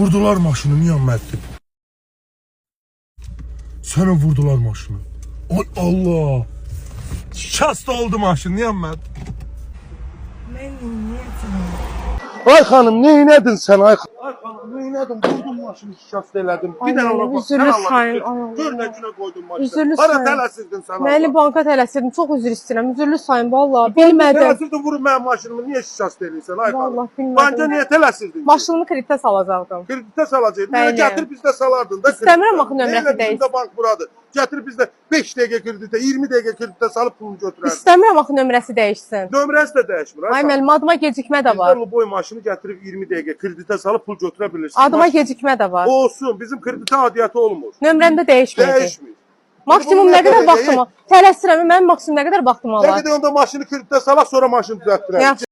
Vurdular maşını Niyaməddin. Sənə vurdular maşını. Ay Allah. Şikəst oldu maşın Niyaməd. Mən niyyətim. Ay xanım, neynədin sən ay xanım? Ay xanım, neynədin? Vurdun maşını şikəst elədin. Bir Ay, dənə ona bax. üzürlü Sən Allah sayın, bilir. ay Allah. Gör nə günə qoydun maşını. Üzürlü Hara sayın. tələsirdin sən Məni Allah? banka tələsirdim. Çox üzr istəyirəm. Üzürlü sayın vallahi. Bilmədim. Tələsirdin vurun mənim maşınımı. Niyə şikəst eləyirsən ay xanım? Vallahi bilmədim. Banka niyə tələsirdin? ki? Maşınımı kreditə salacaqdım. Kreditə salacaqdın. Niyə Bəli. gətir bizdə salardın da. İstəmirəm kreditə. axı nömrəsi Nə elə dəyişsin. Bizim də bank buradır. Gətir bizdə 5 dəqiqə kreditə, 20 dəqiqə kreditə salıb pulunu götürərsin. İstəmirəm axı nömrəsi dəyişsin. Nömrəsi də dəyişmir. Ay müəllim, adıma gecikmə də var. Bizdə boy maşını gətirib 20 dəqiqə kreditə salıb pul götürə bilirsin. Adıma gecikmə də var. Olsun, bizim kreditə adiyyatı olmur. Nömrəm də dəyişməyəcək. Dəyişmir. Maksimum Bunu nə qədər qədər vaxtım var? Tələsirəm, mənim maksimum nə qədər vaxtım Nə olar? qədər onda maşını kreditə salaq, sonra maşını düzəltdirərik. Yaxşı.